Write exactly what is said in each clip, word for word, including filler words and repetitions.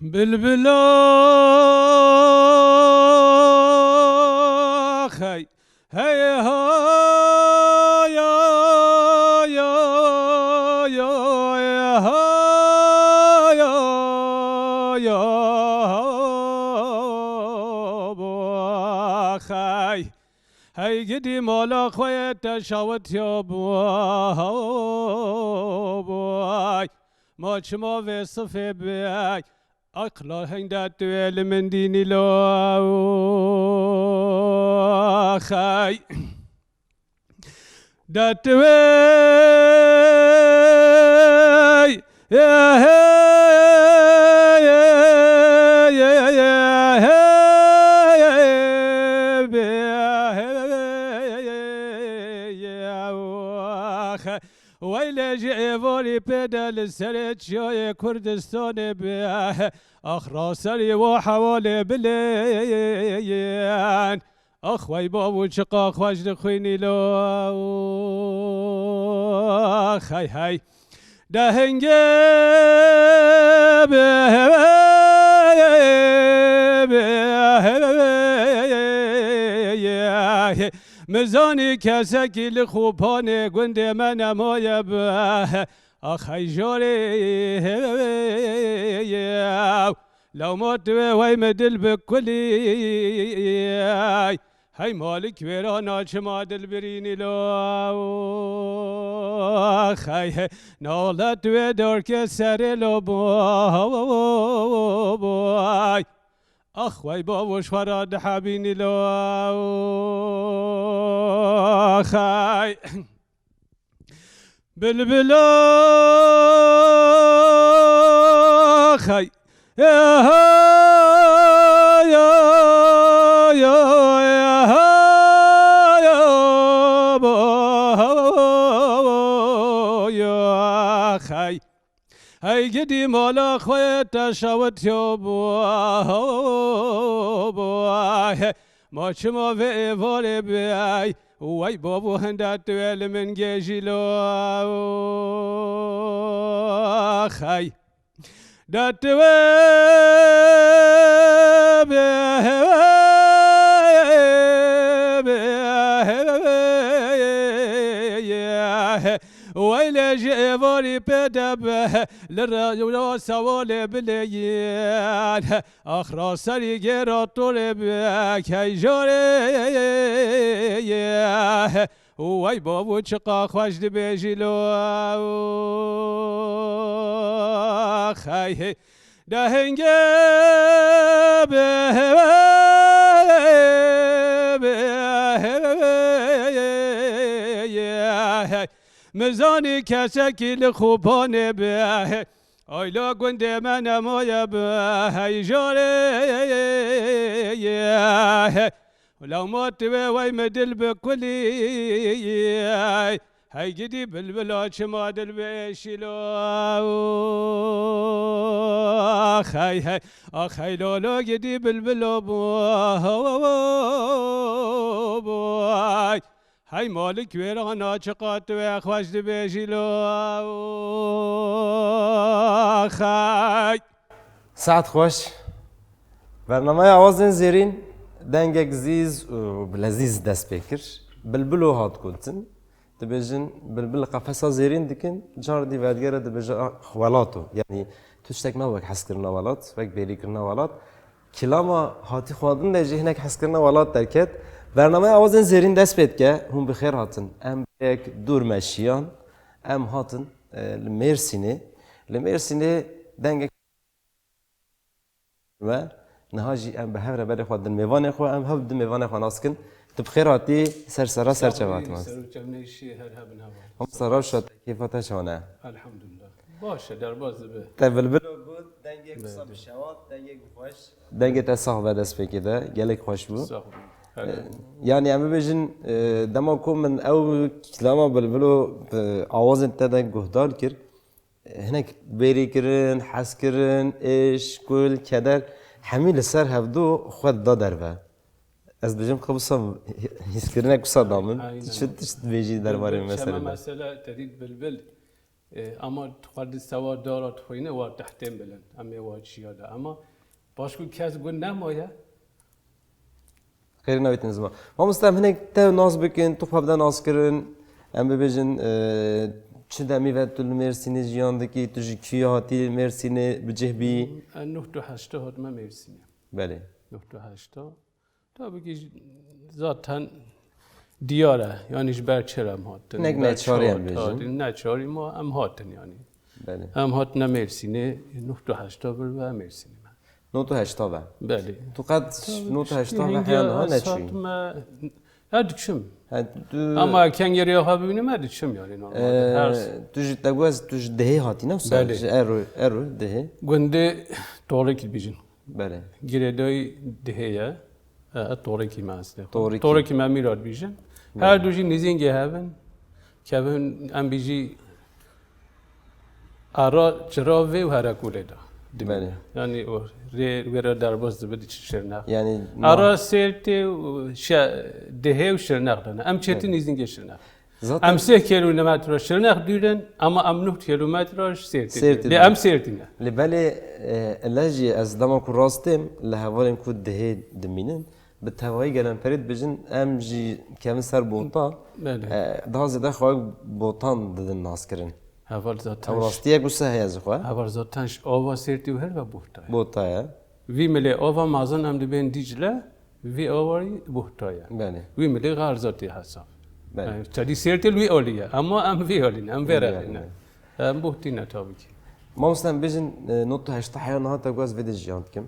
Bilbilo xey, hey ha ya ya ya ha ya ya bo xey. Hey gidî mala xwe ye te şawitiya bo bo ay. Ma çima vê sifê bey. Aqla heng de tu yê li min dînî lo xey. De tu yê Weylê ji êvarî pê de li serê çiyayê Kurdistanê bi. Axra serî wa hewalê bilên. Ax wey bavû çiqa xweş dixwînî lo. Hey hey. De hingê bi. Min zanî kesekî li xûpanê gundê me nemaye bi. Ax hey jorê. Lewma tu wê wey mi dil bi kulî. Hey malik wêrana çima dil birînî lo. Ax hey nalet wê dorkê serê lo bo. Ax wey bavû ji xwe re dihebînî lo. Xey. Bilbilo xey. Ya ha ya ya ya ha ya bo ya xey. Hey gidî mala xwe ye te şawitiya bo bo. Ma çima vê êvarê bey. Wey bavû hinde tu yê li min gêjî lo. Xey. De tu yê bi. Weylê ji êvarî pê de bi. Li rewla sewalê bilêyin. Axra serî gêra torê bi key jorê. Wey bavû çiqa xweş dibêjî lo. Xey de hingê bi. Min zanî kesekî li xûpanê bi. Ayla gundê me nemaye bi hey jorê. Lewma tu wê wey mi dil bi kulî. Hey gidî bilbila çima dil bi êşîlo. Xey hey. Ax hey lolo gidî bilbilo bo. Hey malik wêrana çiqa tu wê xweş dibêjî lo. Xey. Saet xweş. Bernameya Awazên Zêrîn dengek zîz û bi lezîz dest pê kir. Bilbilo hat gotin. Dibêjin bilbil qefesa zêrîn dikin, car dî vedigere dibêje, "Ah, welato." Yanî tiştek ne wek hezkirina welat, wek bêrîkirina welat. Kilama hatî xwendin de jî hinek hezkirina welat derket. Bernameya Awazên Zêrîn dest pê dike. Hûn bi xêr hatin. Em bi yek dûr me şiyan. Em hatin, e, li Mêrsînê. Li Mêrsînê dengek me. Niha jî em bi hev re berê xwe din mêvanê xwe, em hev din mêvanê xwe nas kin. Tu bi xêr hatî ser sera ser çava. Ser û çev neyşî her hebin heval. Mamosta Rewşa, te kêfa te çawan e? Elhamdulillah. Baş e, derbas dibe. Te bilbilo got, dengê wisa bi şewat, dengê xweş. Dengê te sax be destpêkê de, gelek xweş bû. Sax bû. Ee, yanî em bibêjin, e, dema ku min ew kilama bilbilo, e, awazên te de guhdar kir, hinek bêrî kirin, hez kirin, êş, kul, keder, hemî li ser hevdu xwe dida derve. Ez dibêjim, qe wisa hîskirinek wisa da min. Aynen. Çi tişt dibêjî derbarê bilbil, meselê çeme de? Mesela te dît bilbil, E, ama tu xwe di sewa dara dixwîne, wa tehtên bilind. Em ê wa çiya de. Ama paşku kes got nemaye. Xêrî navêtin ziman. Mamoste, em hinek te nas bikin, tu xwe bide naskirin. Em bibêjin, e, çi demî ve tu li Mêrsînê jiyan dikî, tu ji kî hatî Mêrsînê bi cih bî? Ez neh û heştê hatime Mêrsînê. Belê. Neh û heştê. Tabii ki zaten diyar e. Yani ji ber çi re em hatin. Hinek neçarî em bêjin. Neçarî ma em hatin yani. Belê. Em hatine Mêrsînê, neh û heştê vir ve Mêrsînê me. Neh û heştê ve? Belê. Tu qet neh û heştê ve heya niha neçûyî? Ya diçim. Ama kengeriya xwe bibînim, me diçim yani normalde. Ee, tu ji te got, tu ji dihê hatî ne wisa? Belê. Ji Ero, Ero dihê. Gundê Torekî dibêjin. Belê. Girêdayî dihê ye. E, Torekî me eslê xwe. Torekî. Torekî me Mîra dibêjin. Belê. Her du jî nêzîngê hev in. Kevin em bêjî ara çira vê û herekulê de. Belê. Yani o rê wê re derbas dibe diçi Şirnex. Yani ara Sêrtê û dihê û Şirnex de ne. Em çêtin nêzîngê Şirnex. Zaten em sê kilometre Şirnex dûr in, ama em neh kilometre ji Sêrtê dûr in. Lê em Sêrtî ne. Lê belê, e, ele jî ez dema ku rastêm li hevalên ku dihê dimînin, bi tevayî gelen perê dibêjin, em jî kevin ser Botan, belê, e, daha zêde xwe Botan didin naskirin. Heval zaten. Ew rastiyek wisa heye ji xwe. Heval zaten ji ava Sêrtî û her ve Bota ye. Bota ye. Vî milê ava mezin em dibên Dîcle, vî awarî Buhta ye. Belê. Vî milê Xerzatê hesab. Belê. Yani, tedî Sêrtê li wî alî ye. Ama em vî alî ne, em vê re ne. Em Buhtî ne tabii ki. Mamoste, em bêjin, e, neh û heştê heya niha te got ez vê de jiyan dikim.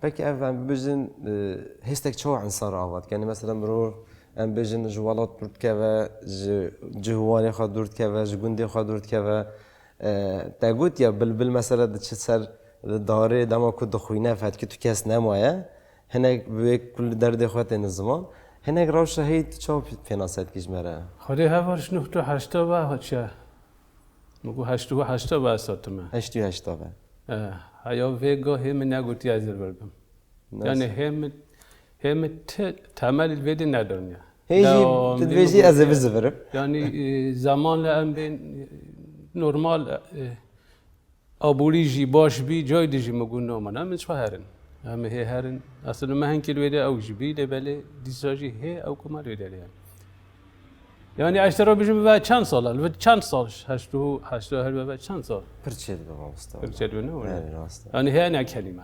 Peki ev em bibêjin, e, hêstek çawa însan re ava dike? Yani mesela mirov em bêjin ji welat dûr dikeve, ji cih û warê xwe dûr dikeve, ji gundê xwe dûr dikeve. E, te got ya bilbil mesela diçe ser darê dema ku dixwîne fetkî tu kes nemaye. Hinek bi wê kul derdê xwe têne ziman. Hinek rewşa heyî tu çawa pê-, pênase dikî ji me re? Xwedê heval ji neh û heştê ve çi? Min got heşt û heştê ve ez hatime. Heşt û heştê ve. E, heya vê gahê min negotiye ez ê vir bim. Nasıl? Yani hê min, hê min ti temel vê de nedaniye. Hê jî tu dibêjî ez ê bizivirim. Yani, e, zamanla em bên, e, normal, e, aborî jî baş bî, cayê de jî min got, "No, min em ê çi herin. Em ê hê herin." Aslında me hinkî li wê de ew jî bî, lê belê dîsa jî hê ew ku me li wê de yani. Yani ez te re bijim ve çend sal e? Li çend sal? Heşt û heşt her ve çend sal? Pir çêdibe mamoste. Pir çêdibe ne? Belê, rast e. Yani heye ne kelîme.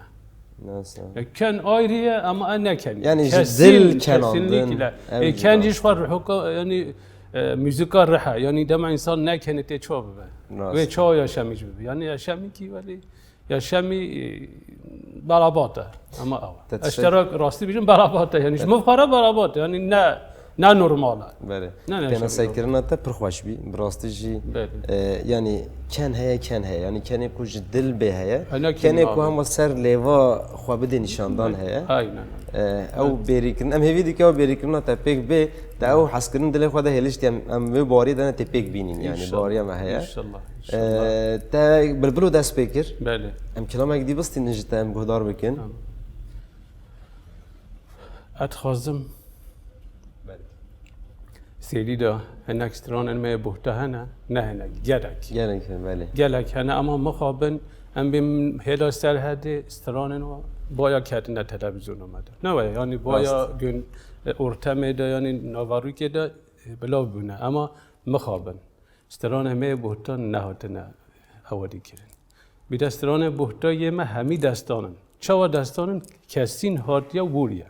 Nasıl? E, ken ayrı ye ama e ne kelîme. Yani ji dil kenandin. Kesinlikle. E, ken jî ji xwe ruhuka, yani, e, müzika rihe. Yani dema insan ne keni tê ço bibe. Rast. Ve ço yaşamış bibe. Yani yaşamı ki veli yaşamı, e, berabat e. Ama awa. Eşterak rastî bijim berabat e. Yani ji min xwe re berabat e. Yani ne, ne normal e. Belê. Ne, ne, pênasekirina te pir xweş bî. Bi rastî jî, belê, e, yani ken heye, ken heye. Yani kenê ku ji dil bê heye. Kenê ku hema ser lêva xwe bidê nîşandan heye. Aynen. E, ew bêrîkirin. Em hêvî dike ew bêrîkirina te pêk bê. Te ew hezkirin dilê xwe de hêliştî em, em wê bariyê de ne tê pêk bînîn. Yani bariya me heye. İnşallah. E, te bilbil û dest pê kir. Belê. Em kilamek dî bistînin ji te em guhdar bikin. Tamam. Ez dixwazim Sêlî de hinek stranên me yê buhta hene, ne hinek, gelek. Gelek, belê. Gelek hene, ama mixabin em bê hêla Serhedê stranên wa baya ketine televîzyona me de. Ne waya, yani baya gün, e, ortemê de, yani navarûkê de, e, bilav bûne. Ama mixabin. Stranê me yê buhtan nehatine hewedî kirin. Bîde stranê buhta yê me hemî destan in. Çawa destan in? Kesîn hatiye wûriye.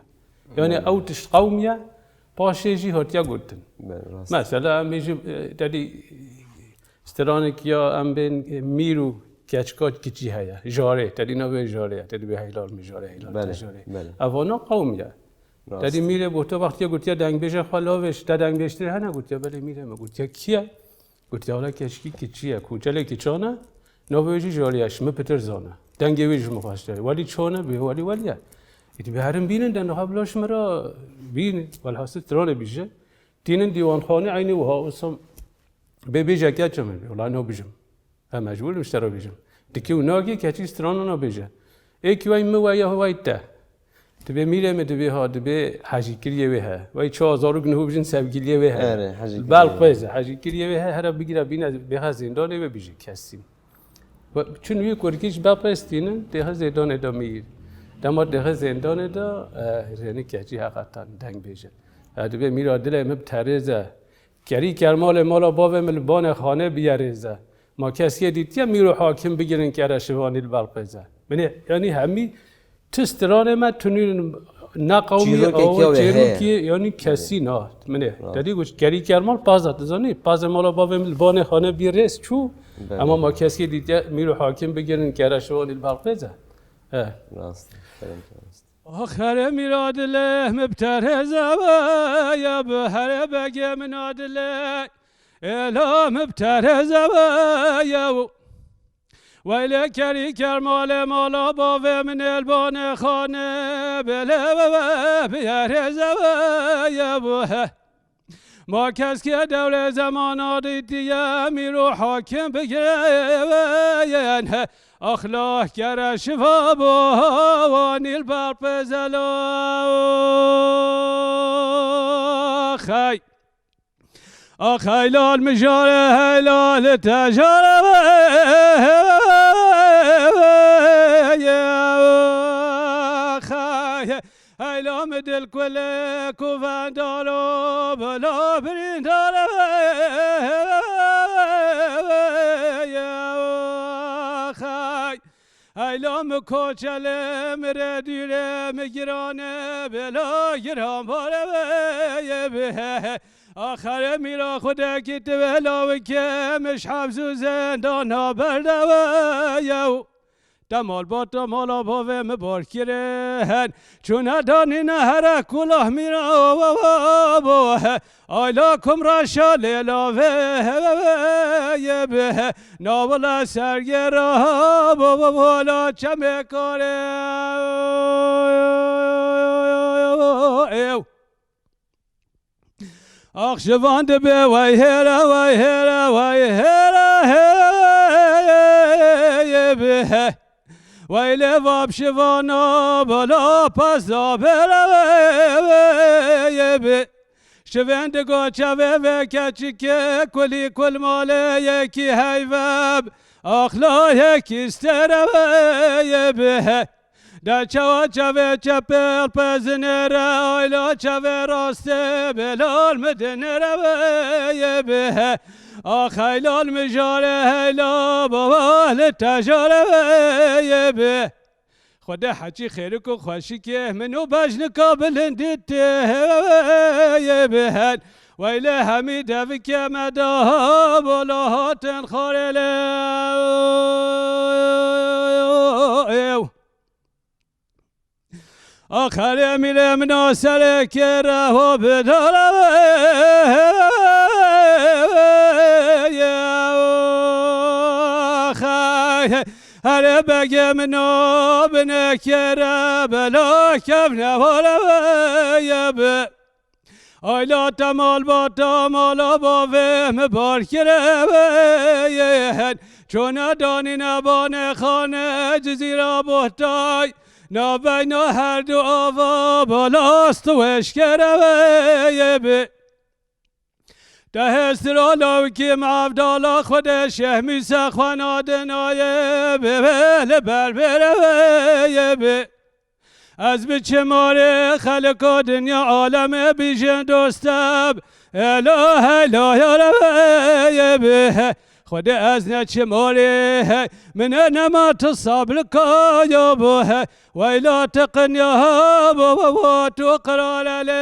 Yani ew tişt qewmiye, paşê jî hatiye gotin. Belê, rast. Mesela em bêjin, e, tedî stranek ya em bên, e, mîr û keçika kiçî heye. Jarê, tedî navê jarê ye, tedî bê heylal mi jarê, heylal te jarê. Belê. Evana qewmiye. Rast. Tedî mîrê buhta wextiye gotiye dengbêje xwe lavêj, te dengbêjtir hene gotiye, belê mîrê me gotiye, kiye? Gotiya wela keçikî kiçî ye, koçelê kiçan e, navê wê jî Jarî ye, ji min pitir zane. Dengê wê jî ji min xweştir e. Welî çan e, bê welî welî ye. Îdî bi herin bînin de niha bila ji min re bînin. Welhasil stranê bîje. Tînin dîwanxanê eynî wiha, wisa bê bêje keçe min. Wela no bijim. Em mecbûr in ji te re bêjin. Dikî û nakî keçî stranana bêje. Êkî wey min we ya wey te. Dibê mîrê min dibê ha, dibê hejîkiriyê wê he. Wey çawa zarok niho bijin sevgiliyê wê he. Erê, hejîkiriyê Bel wê. Qêze, hejîkiriyê wê he, here bigire bîne bêxe zêndanê wê bijî kesîn. Ve çün wî kurkî ji Bel Qêz tînin, dêxe zêndanê de mîr. Dema dêxe zêndanê de, e, rênike cî heqetan deng bêje. E, dibê mîra dilê min bi terêze. Kerî kermalê mala bavê min li banê xanê biyerêze. Ma kes yê dîtiye mîr û hakim bigirin kere şivanî li Bel Qêze. Binê, yanî hemî Ti stranê me tunîn ne qewmî Çîrokê awa kiya wê heye. Çêrokî yanî kesî na. Minê. Rast. Te dî got, kerî kermal paza, tu zanî? Pazê mala bavê min li banê xane bî rêz çû. Belê. Ema ma kesî dîtiye mîr û hakim bigirin kere şivanî li Bel Qêze. E. Rast. Kerem rast. Ax herê mîra dilê min bi terêze be, ya bi herê begê min a dilê. Êla min bi terêze be, ya. Weylê kerî kermalê mala bavê min ê li banê xanê bêlê bibiyerêze ye bû he. Ma keskê dewrê zemana dîtiye mîr û hakim bigirên he. Axlah kere şiva bo wanî li ber pêzelo xey. Ax heylal mijare heylal tejare be. Heylal mi dil kule kuvendaro bela birindare be. Heyla mi koçele mi re dîre mi girane bela giran bare be ye be. Axere mîra xudekî ti ve lawike mi ji hebz û zendana berde be ye. Te mal ba te mala bavê mi bar kirin. Çûne danîne here kulah mîra bo. Ayla kum reşa lêla ve ye be. Nawila sergê ra bo bo bo la çemê kare. Ew. Ax şivan dibe wey hêre, wey hêre, wey hêre, hêre ye be. Wey lê vab şivana bala pezda bere ye be. Şivên digo çavê vê keçikê kulî kul malê yekî heyveb, axla yekî stere ye be. De çawa çavê çepê pezine re, ayla çavê rastê belal mi dinere ye be. Ax heylal mi jare heyla baba li te jare ye be. Xwedê heçî xêrik û xweşikê min û bejnika bilindî tê ye bihen. Weylê hemî devikê me da bola hatin xwarê lê. Ew. Axerê mîrê min a serê kê reho bidara. Herê begê min o binê kê re bela kevne hore ye bi. Ayla te mal ba te mala bavê mi bar kire ye. Çona danîne banê xane Cizîra Bohtay. Navbeyna her du ava balas tu eşkere ye bi. Te hêstir o lawikî mevdala Xwedê şehmî se xwena dinaye bi, bi li ber bêre ye bi. Ez bi çimarê xelika dinya alemê bijin dosteb. Ela hela yare ye bi. Xwedê ez ne çimarê hey, min e nema tu sabrika ya bo hey. Weyla te qinya bo bo bo tu qirare lê.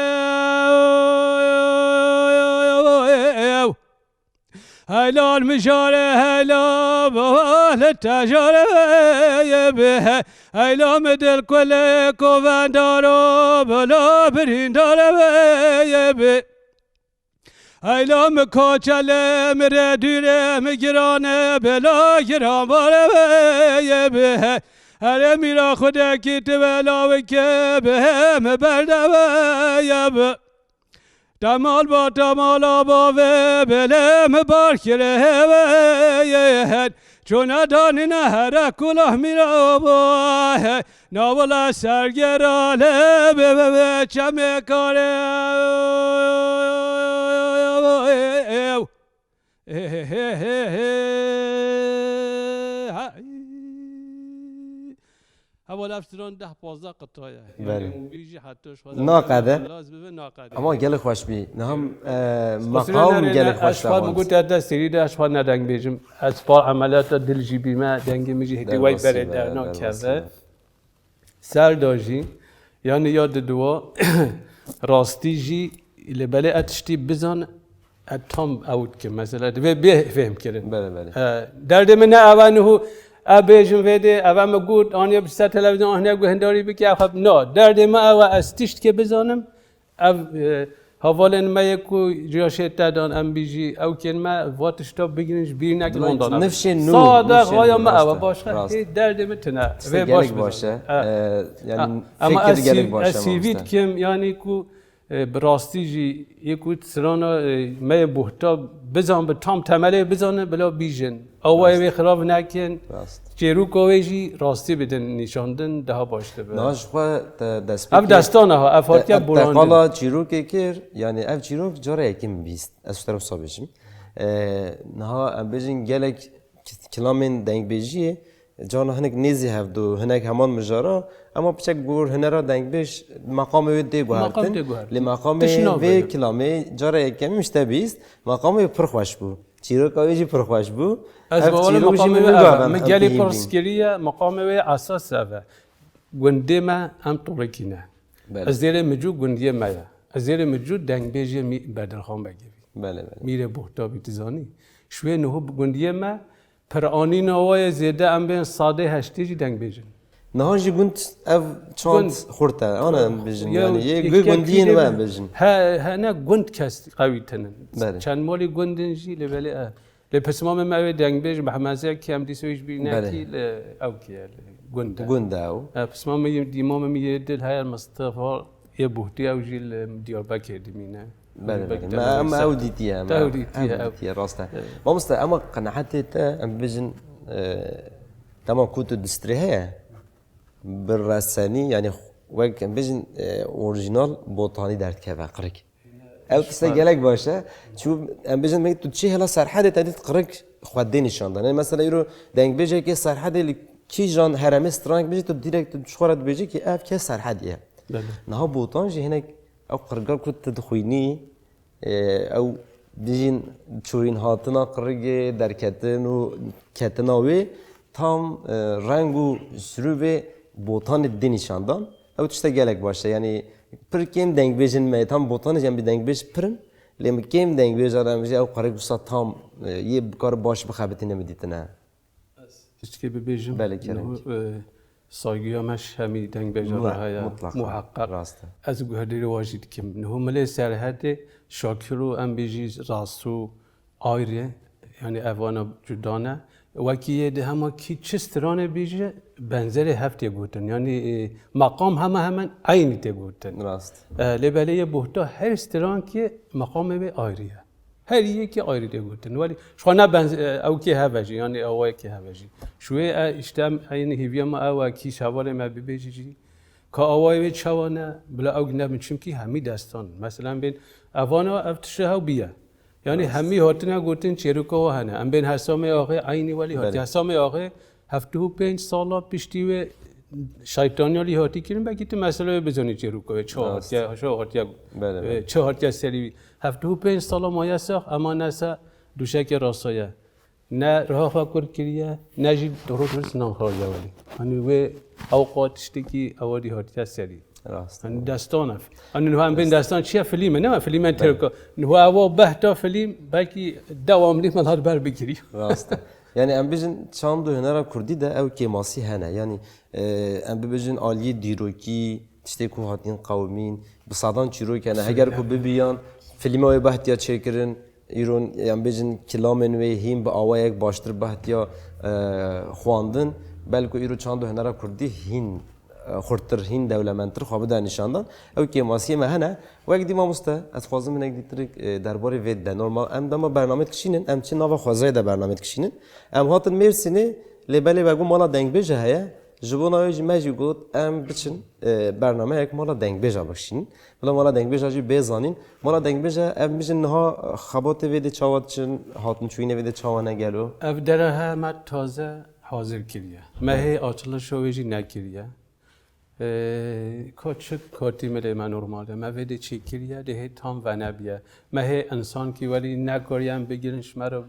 Heylal mijare heyla bo li te jare ye bi hey. Heyla mi dil kulê kovendaro bila birîndare ye bi. Heyla mi koçele mi re dûre mi girane bela giran bare ye bi. Herê mîra xudekî ti ve lawike bi mi berde ye bi. Te mal ba te mala bavê belê mi bar kire ye. Çûna danîne here kulah mîra bo, hey, navula sergera lê be, be, be, çemê kare. Ew. He, he, he, he, he. Hay. Heval ev stran deh pazdeh qita ye. Belê. Yani, û vî jî heta ji xwe Naqede. Laz bibe, naqede. Ama gelek xweş bî. Niham, e, Qusura meqam nerê gelek ne, xweş ez xwe bû. Min got, ez dest serî de, ez xwe ne deng bêjim. Ez pa emeliyata dil jî bîme, dengê min jî hêdî wey Derbasî berê be, derna derbasî keve. Be. Ser da jî, yani ya diduwa, rastî jî, lê belê ez tiştî bizan, ez tam ew dikim. Mesela, divê bê fêhm kirin. Belê, belê. E, derdê min ne ev e niho, ez bêjim vê dê, ev e min got, aniye bişte televîzyon, aniye guhdarî bike, ev xwe, na, derdê min ew e, ez tiştkê bizanim, ev, e, hevalên me yê ku riya şê te dan, em bî jî, ew kên me, va tişta bigirin, ji bîr nekin, Bila ondan ev. Nifşê nû, Sade nifşê xaya nû, me ew e, rast e, başka, rast. Hê derdê min tine. Tiştê Vê baş gelek baş e. bizan. E, Ha. yani Ha. Ama fikir ez gelek sî-, baş e, ez sîvî mamoste. dikim, yani ku E, bi rastî jî yê ku strana, e, me yê buhta bizan, bi tam temelê bizanî, bila bîjin. Awayê Rast. wê xirav nekin. Rast. Çêroka wê jî rastî bidin nîşandin, daha baş dibe. Niha ji xwe te destpêkê Ev destana ha, ev te-, hatiye ev borandin. teqala çîrokê kir, yani ev çîrok cara yekê min bîst. Ez ji te re wisa bêjim. E, niha em bêjin gelek ki-, kilamên dengbêjiyê, Carna hinek nêzî hevdu, hinek heman mijara, ema piçek gor hunera dengbêj meqamê wê tê guhertin. Meqam tê guhertin. Lê meqamê Tişna vê vê. kilamê cara yekemîn ji te bîst, meqamê wê pir xweş bû. Çîroka wê jî pir xweş bû. Ez Ev bawer çîrok jî meqamê min wê ev e. biguhertin, Min em gelî bêhîn pirs bîn. kiriye, meqamê wê esas ev e. Gundê me em Torikî ne. Belê. Ez zêrê Micû gundiyê me ye. Ez zêrê Micû dengbêjê mî-, Bedirxan Begê bî. Belê, belê. Mîrê Buhta bî, tu zanî. Ji wê niho gundiyê me Pir anîna wa yê zêde em bên sadê heştê jî dengbêj in. Niha jî gund ev çand Gund. xurt e. Ana em bijin, Yew yani, yê yek gundiyên kî we em bijin. He, he, ne gund kes qewî tinin. Belê. Çend malî gund in jî, lê belê, e. Lê pismamê me ew ê dengbêj, Mehmezek, em dîsa wî ji bîr Belê. nekî, lê ew kî ye, lê gund e. Gund e ew. E, pismamê yê, dîmamê min yê dil heye Mistefa, Yê Buhtî ew jî li Diyarbekirê dimîne. Belê, Belkî belê. te Me, me ew dîtiye, me Te ew dîtiye, ew ew. dîtiye, rast e. Evet. Mamoste, ema qenaetê te, em bibêjin, e, dema ku tu desttirê heye, bi resenî, yani wek em bêjin, e, orîjinal botanî derdikeve, qirik. Ew tişte Şifa. gelek baş e. Çû em bêjin, me tu çi hela Serhedê te dît qirik xwe dê nîşan dan. Yani mesela îro dengbêjekê Serhedê li kîjan heremê stranek bêjî, tu direkt tu ji xwe re dibêjî ki ev kes Serhedî ye. Belê. Niha Botan jî hinek ew qirga ku tu dixwînî, e, ew dijîn çûyîn hatina qirigê, derketin û ketina wê tam, e, reng û sirûvê Botanê dê nîşan dan. Ew tişte gelek baş e. Yanî pir kêm dengbêjin me, tam Botanê jî em bi dengbêj pir in. Lê min kêm dengbêja re em jî ew qirik wisa tam, e, yê bikar baş bixebitîne min dîtine. Tiştekê bibêjim, Belê, kerem. niho, e, saygıya me ji hemî dengbêja Mu-, re heye, mutlaka. muheqeq. Rast e. Ez guhdarî wa jî dikim. Niho milê Serhedê Şakir û em bêjî Rasu ayrı, yani evana cuda ne. Wekî yê di hema kî çi stranê bêje, benzerê hev tê gotin. Yani, e, meqam hema hemen eynî tê gotin. Rast. E, lê belê yê Buhta her stran ki meqamê wê ayrı ye. Her yekî ayrî tê gotin. Welî ji xwe ne benz-, e, ew kê heve jî, yanî ew kê heve jî. Ji wê, e, işte em, eynî hêviya me ew e, kî şevalê me bibêjî jî. Ka awayê wê çawa ne, bila ew nebin, çimkî hemî destan. Mesela em bên, evana ev tişt hew bîye. Yanî Rast. hemî hatine gotin çêroka we hene. Em bên Hesamê Axê eynî welî hatiye. Belê. Hesamê Axê heftê û pênc sala piştî wê şeytaniya lî hatî kirin, belkî tu mesela wê bizanî çêroka wê çi Rast. hatiye, çi hatiye, Belê, e, belê. çi hatiye serî wî. Heftê û pênc sala maye sax, ema nese duşekê rasaye. Ne riha xwe kur kiriye, ne jî doro durs nan xwe ya welî. Hani wê ewqa tiştekî ew dî hatiye serî. Rast. Hani destan ev. Hani niha em bên destan çi ye? Filîm e, ne me? Filîmên Tirk. Niha ewa behta filîm belkî dewamlî me li ber bikirî. Rast e. Yani em bijin çand û hunera kurdî de ew kêmasî hene. Yani, e, em bibijin aliyê dîrokî, tiştê ku hatin qewimîn, bi sadan çîrok hene. Heger ku bibiyan, filma wê behtiya çêkirin, îro em bêjin kilamên wê hîn bi awayek baştir behtiya, e, xwandin. Belku îro çand û hunera kurdî hîn, e, e, xurttir, hîn dewlemendtir xwe bide nîşandan. Ew kêmasiyê me hene. Wek dî mamoste, ez xwazim hinek dîtirik, e, derbarê vê de. Normal, em dema bernamê dikişînin, em çi nava xwezayê de bernamê dikişînin. Em hatin Mêrsînê, lê belê me got mala dengbêje heye. Ji bo navê jî me jî got, em biçin, e, bernameyek mala dengbêja bikişînin. Bila mala dengbêja jî bê zanîn. Mala dengbêja, em bijin niha xebatê vê de çawa diçin, hatin çûyînê vê de çawa ne gelo? Ev dere he me taze hazir kiriye. Me hê açilişo wê jî nekiriye. Ee, ka çi katî milê me normal e. Me vê de çêkiriye, dê hê tam venebiye. Me hê insankî welî nekariye em bigirin ji me re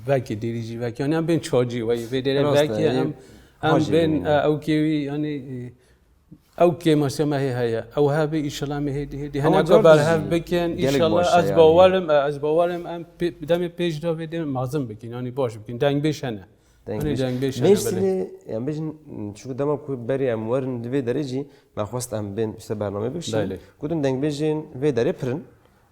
vekî, dêrî jî vekî. Yani em bên çacî, weyî vê dêre Rast e, vekî, yani em, em hacî bên, bûn. E, ew kêwî, yani, e, ew kêmasiya me hê heye. Ew hebî, îşallah em hê dî, hê dî. Ama Hinek car berhev jî bikin, gelek îşallah baş e ez yani. Bawerim, e, ez bawerim em pê-, demê pêş de vê dê mezin bikin, yani baş bikin. Dengbêj hene. Dengbêj. Hani dengbêj hene, Mêrsînê, belê. Em bêjin, çunku dema ku berî em werin di vê derê jî, me xwest em bên işte bername bikişînin. Belê. Gotin dengbêjên vê derê pir in.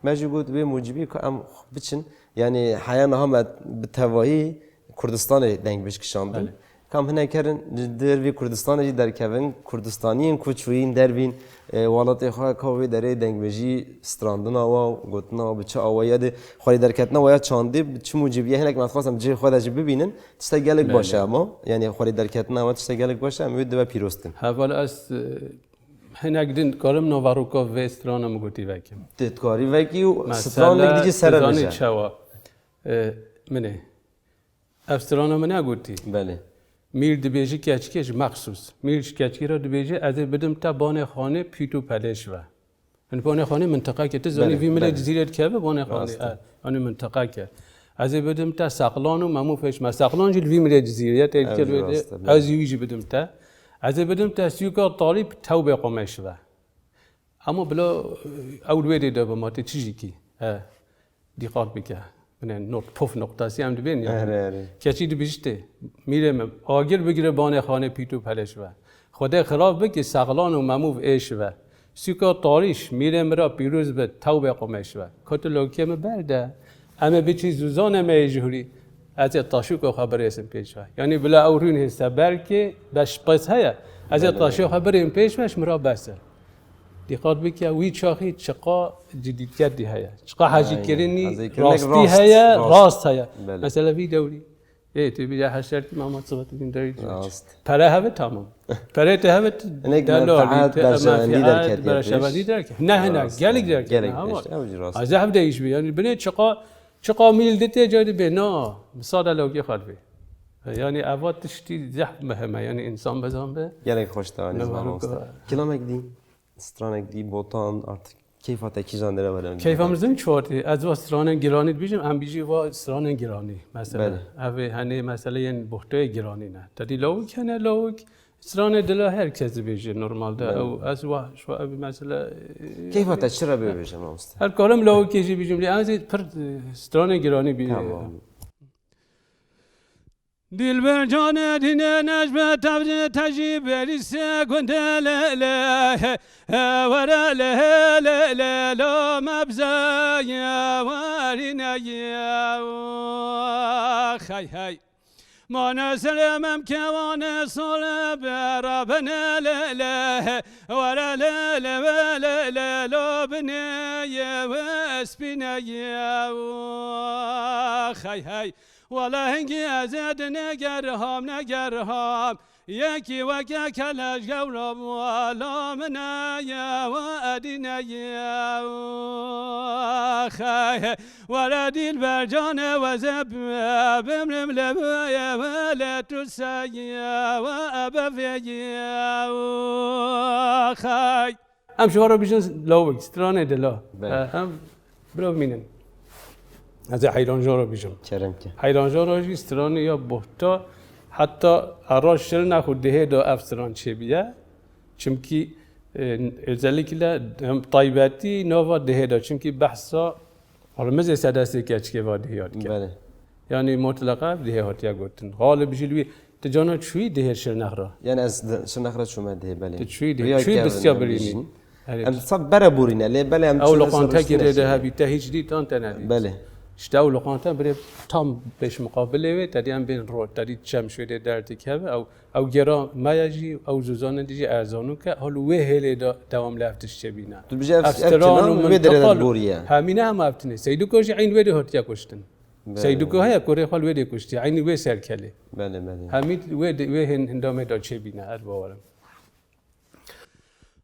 Me jî got vê mucibî ku em biçin. Yani heya niha me bi tevahî Kurdistanê dengbêj kişandin. Belê. Kam hinek herin ji dervî Kurdistanê jî derkevin, Kurdistaniyên ku çûyîn dervîn, e, welatê xwe ka vê derê dengbêjî strandina wa, gotina wa bi çi awayî de xwedî derketina wa ya çandî, bi çi mucibî ye, hinek me dixwazim cihê xwe de jî bibînin. Tiştek gelek baş e Belê. Ama. Yani xwedî derketina wa tiştek gelek baş e, em wê dibe pîroz dikin. Heval ez, e, hinek din karim naveroka vê strana min gotî vekim. Tu dikarî vekî û Mesela, stranek dî jî sere tu zanî bêje. Çawa? E, min ê. Ev strana min negotî. Belê. Mîr dibêjî keçikê ji mexsûs. Mîr ji keçikê re dibêje, ez ê bidim te banê xanê pît û pelêş ve. Hin banê xanê mintiqeke, tu zanî Belê, vî milê belê. Cizîrê dikeve banê xanê. Rast e. E, yani mintiqeke. Ez ê bidim te seqlan û memû pêş me. Seqlan jî li vî milê Cizîrê ye, Ev tehlikeli jî wê rast e, de. Belê. Ez jî wî jî bidim te. Ez ê bidim te sûka tarî tewbê qumêş ve. Ama bila, ew li wê dê de bima, tê çi jî kî? He. Dîqat bike. Binê not, puf noqtasî em dibên ya. Erê, erê. Keçî dibiştê, mîrê min, agir bigire banê xanê pît û pelêş ve. Xwedê xirab bike, sexlan û memûv êş ve. Sûka tarîş, mîrê min ra pîroz be, tewbê qumêş ve. Ka tu lokê min berde, em ê biçî zûzanê me yê jihurî. Ez ê taşûka xwe birêsim pêş ve. Yanî bila ew rûnê seber ke, beş pes heye. Ez ê Belê. Taşê xwe birêm pêş ve, ji min ra bes e. Dîqat bike, wî çaxî çiqa cidîtiyetî heye. Çiqa Aynen. Hezîkirinî Hezîkirinê rastî rast, heye, rast. Rast heye. Belê. Mesela vî dewrî. Ê, tu bîya heşerkî Mehmet Sıfat'ın dewrî. Rast. Pere heve tamam. Pere te heve Hinek delal, menfaat, te berjewendî menfaat, derketiye pêş. Berjewendî derke. Ne, ne, Rast. Gelek derke. Gelek Ne, ama pêş. Ew jî rast. Ez hev değiş bi. Yani bine çiqa, çiqa mîl dite caydi be. Na, misal da logî xalbi. Yani eva tiştî zehf meheme. Yani insan bezan be. Gelek xweş te anî Ne ziman var o mamoste. Ka- Kilamek dî, stranek dî, botan, artık keyfa te kîjan dere were. Keyfa min zin çortî. Ez va stranên giranî dibîjim, em bîjî va stranên giranî. Mesela, Belê. Ev ê henê mesele yên bohtoyê giranî ne. Te dî lawik hene, lawik. Stranê dila her kes dibêje normalde. Belê. Ew, ez va, şu ev mesela, e, Keyfa te çi re bibêje mamoste? Her karim lawikê jî bîjim. Lê ez ê pir, e, stranê giranî bî. Tamam. Dilber canê dîne necbe tevzi tejî berî se gundele le, e, were le, le, le, lo mebze ye, werîne ye, oh, hey, hey. Mane selemem kevane sole bera bene le, le, were le, le, we, le, le, lo bine ye, we spine ye, oh, hey, hey. Wele hingî ez ê di negerham, negerham. Yekî weke keleş gewra wala min e ye, we edîne ye, xey. Were dîlber canê weze bimrim le ye, we le tu se ye, we ebe ve ye, xey. Em ji we re bijin lawik, stranê dila. Belê. E, em bila bimînin. Ez ê heyrancan re bijim. Kerem ke. Heyrancan re jî stranê ya bohta, heta ara şirina xwe dihê de ev stran çêbiye. Çimkî, e, özellikle em taybetî nava dihê de. Çimkî behsa Hala mizê sedestê keçikê va dihê ya dike. Belê. Yanî mutleqa dihê hatiye gotin. Xalib jî li wî, tu cana çûyî dihê Şirnex ra? Yanî ez di-, Şirnex ra çûme dihê, belê. Tu çûyî dihê, Riya çûyî kevin, distya em birînî. Bijîn. Erê. Em sab bere borîne, lê belê em Ew çûne ser loqantekê riştine rê de çûne. Hebî, te hiç dîtan te nedît. Belê. Ji te ew loqanta birê tam pêşmuqabilê wê, te dî em bên rot, te dî çem şêdê derdikeve, ew, ew gêra me ye jî, ew zûzanin dî jî erzanû ke, hol wê hêlê de dewam li ev tişt çêbîne. Tu bijî ev, ev Eftiran û tinan wê derê de mintiqa li gorî ye. Hemîne hema ev tinê. Seydûko jî eyn wê dê hatiye kuştin. Belê. Seydûko heye, kurê xwe li wê dê kuştiye, eynî wê serkelê. Belê, belê. Hemî wê dê, wê hin-, hindamê de çêbîne, ez bawer im.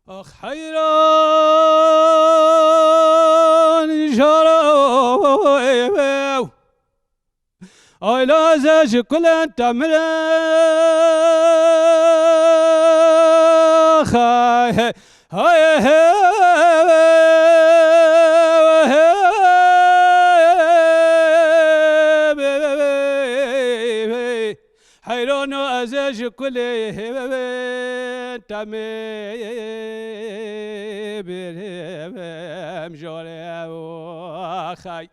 Ax heyran jara ew. Ayla ze ji kulen te mire. Hay, hay, hey. Heyrano ez ê ji kulê temê birêm jorê axay.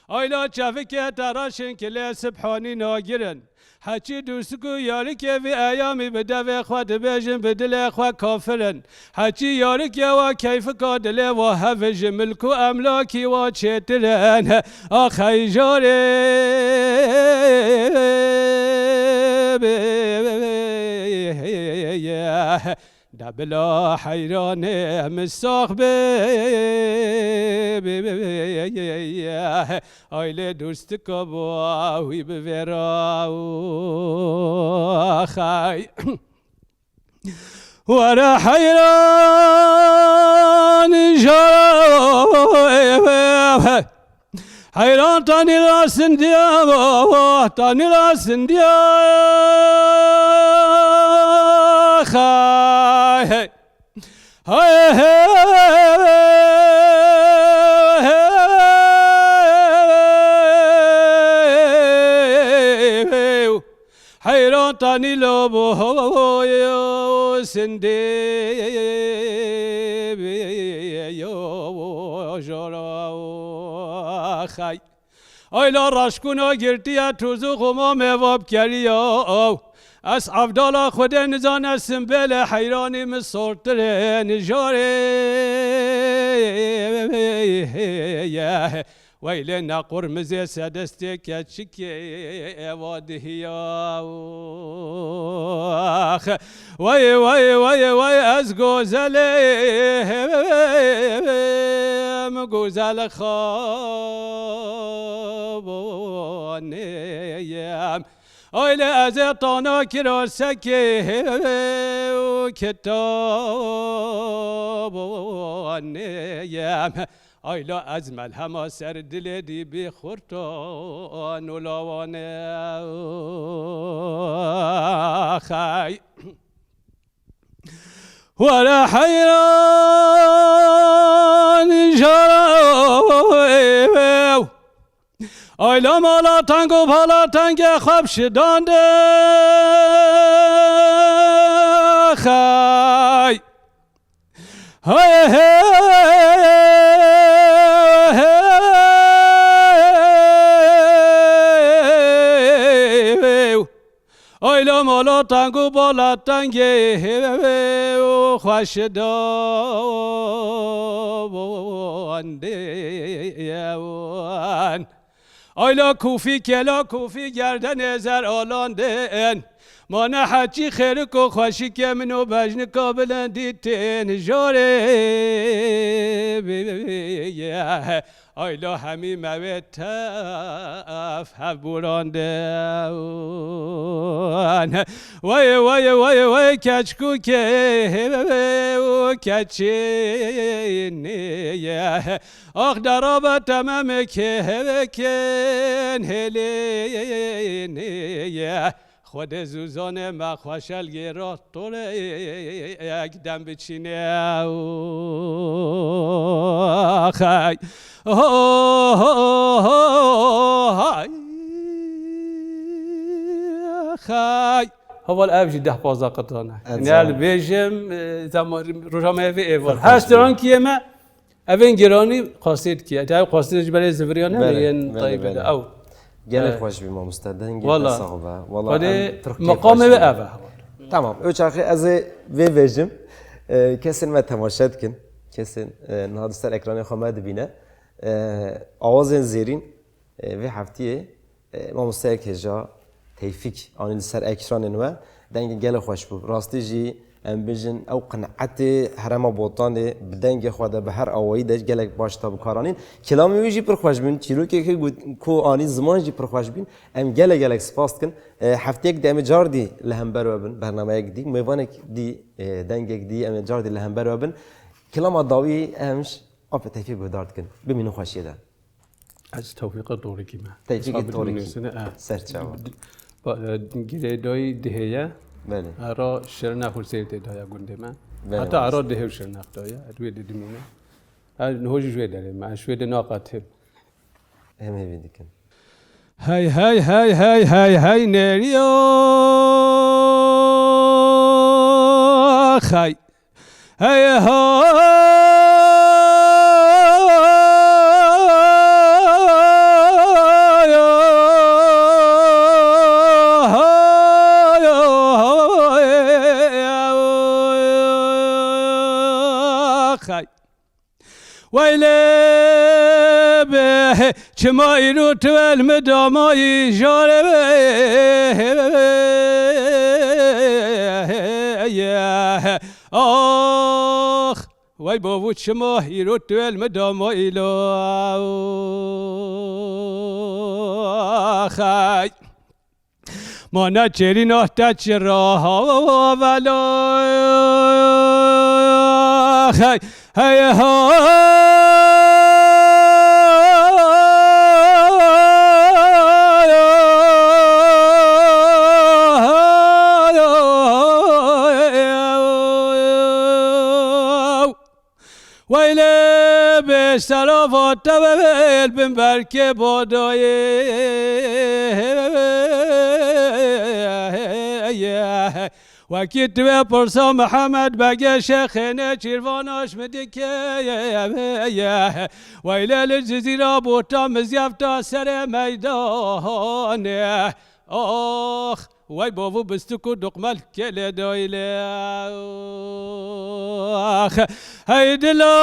Ayla çevikê te reşin kilê sibhanî nagirin. Heçî dûstik û yarikê vî eyamî bi devê xwe dibêjin, bi dilê xwe kafir in. Heçî yarikê wa keyfika dilê wa hev ji milk û emlakî wa çêtir in. Axey jorê de bila heyranê min sax bê. Aylê dûstika bo wî bivêra û axey. Were heyran jara heyran tanî rasindiya, tanî rasindiya. Hay, hey. Hay, hey, hey, hey, hey. Heyran tanî lo bo sindê yo jora xay. Ayla raşkûna girtiye tûz û xumamê vabkeriya. Ez evdala Xwedê nizane simbêlê heyranî min sortirê nijarê. Weylê ne qurmizê sedestê keçikê eva dihiya. Ax, wey, wey, wey, wey, ez gozelê em, gozel xabanê em. Aylê ez ê tana kiro sekê û kitabanê em. Ayla ez melhema ser dilê dî bî xurtan û lawanê xey. Were heyran jara ew. Ayla mala teng û pala tengê xwe bi şidandê xey. Hey, hey, hey, hey. Ayla mala teng û bala tengê û xweş dawandê. Ayla kûfî kela kûfî gerdenê zer alandên. Ma ne heçî xêrik û xweşikê min û bejnika bilindî tên jorê. Ayla hemî mewê tef hevbûrandin. Wey, wey, wey, wey, keçkûkê û keçînê. Ax derabe tememê kêvekên hêlênê ye. Xwedê zûzanê me xweşelgê ra torek dem biçîne. Xey. Ho, ho, ho, hay. Xey. Heval ev jî deh pazdeh qetan e. Yani ez dibêjim, e, zema roja me vê êvar. Her strankiyê me Evên giranî qasê dikî. Ev qasê ji berê ziviriyane Belê, yên belê, tayî bide. belê. Ew. Gelek Evet. xweş bî mamoste. Dengê Wala. te sax be. Wala Xwedê em pir kêf meqamê xweş we bî. ev e. Tamam. Ew çaxê ez ê vê vêjim. E, kesên me temaşe dikin. Kesên, e, niha di ser ekranê xwe me dibîne. E, awazên zêrîn E, vê heftiyê, e, mamosteyek hêja Tevfîk anî li ser ekranên we. Dengê gelek xweş bû. Rastî jî em bijin ew qinetê herêma Botanê bi dengê xwe de bi her awayî de gelek baş da bi kar anîn. Kilamê wî jî pir xweş bûn. Çîrokê ku got, ku anî ziman jî pir xweş bûn. Em gelek gelek spas dikin. E, hefteyek dî em ê cardî li hember we bin. Bernameyek dî, mêvanek dî, e, dengek dî em ê cardî li hember we bin. Kilama dawî em ji Apê Tevfîk guhdar dikin. Bimînin xweşiyê de. Ez Tewfîqa Torikî me. Tevfîqê Sabit Torikî. Nûsine, e. Serçawa. Ba-, e, girêdayî dihê ye. Belê. Era Şirnex û Sêwtê daye gundê me. Belê, Heta era maalesef. Dihê û Şirnex daye. Ez wê de dimîne. Ez niho jî ji wê derê me. Ez ji wê de naqetim. Em hêvî dikin. Hey, hey, hey, hey, hey, hey, nêriya xey. Hey ho, hey. Weylê be, çima îro tu el mi damayî jare be. Ax, wey bavû çima îro tu el mi damayî lo. Axay. Mana çêrîna te çi rahavela. Hey, hey, ha. Weylê bê serava te ve bin berkê badayê. Wekî tu ve pirsa Mihemed Begê Şêxê ne çîrvanaş mi dike. Weylê li Cizîra Bota miziyefta serê meydanê. Ax, wey bavû bistik û duqmel kêlê doylê. Ax, hey dila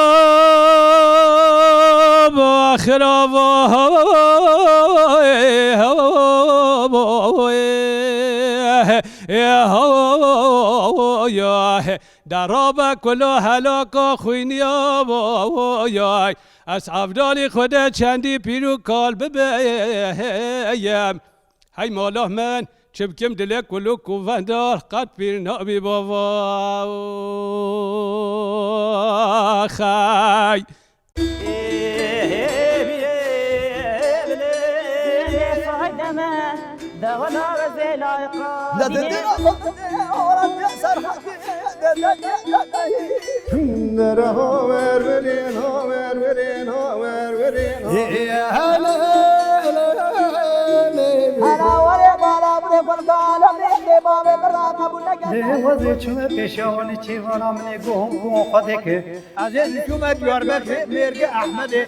baxirava. Derabe kulo helaka xwîniya. Ez evdalî xwe de çendî pîr û kal bibeyim. Hey mala min, çi bikim dilê kulûk û vendar qet pîr nabî bava. Xey. Wezê çûme pêşiya wan ê çêvana min ê guhon guhon xwe dêke. Ez ê çûme Diyarbekirê mêrgê Ehmedê.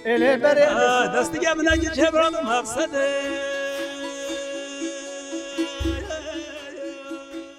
Ê lê berê. Destige min engî çêvana mefsedê.